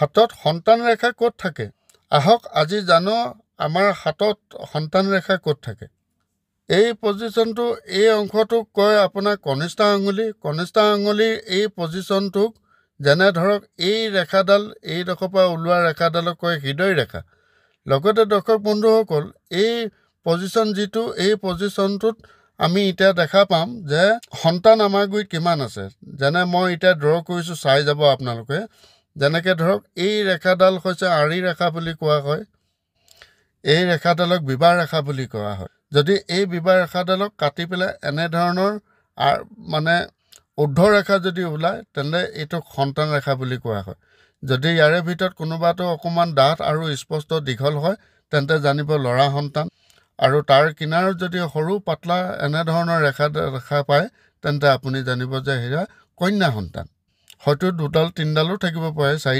হাতত সন্তান ৰেখা ক'ত থাকে? আহক আজি জানো আমাৰ হাতত সন্তান ৰেখা ক'ত থাকে। এই পজিশ্যনটো, এই অংশটোক কয় আপোনাৰ কনিষ্ঠা আঙুলি। কনিষ্ঠা আঙুলিৰ এই পজিশ্যনটোক, যেনে ধৰক এই ৰেখাডাল, এইডোখৰ পৰা ওলোৱা ৰেখাডালক কয় হৃদয় ৰেখা। লগতে দৰ্শক বন্ধুসকল, এই পজিশ্যন যিটো, এই পজিশ্যনটোত আমি এতিয়া দেখা পাম যে সন্তান আমাৰ গুৰিত কিমান আছে। যেনে মই এতিয়া ড্ৰ কৰিছোঁ, চাই যাব আপোনালোকে। যেনেকৈ ধৰক এই ৰেখাডাল হৈছে আঁৰি ৰেখা বুলি কোৱা হয়, এই ৰেখাডালক বিবাহ ৰেখা বুলি কোৱা হয়। যদি এই বিবাহ ৰেখাডালক কাটি পেলাই এনেধৰণৰ মানে ঊৰ্ধ্ব ৰেখা যদি ওলায়, তেন্তে এইটোক সন্তান ৰেখা বুলি কোৱা হয়। যদি ইয়াৰে ভিতৰত কোনোবাটো অকণমান ডাঠ আৰু স্পষ্ট দীঘল হয়, তেন্তে জানিব ল'ৰা সন্তান। আৰু তাৰ কিনাৰত যদি সৰু পাতলা এনেধৰণৰ ৰেখা দেখা পায়, তেন্তে আপুনি জানিব যে সেয়া কন্যা সন্তান। হয়তো দুডাল তিনিডালো থাকিব পাৰে, চাৰি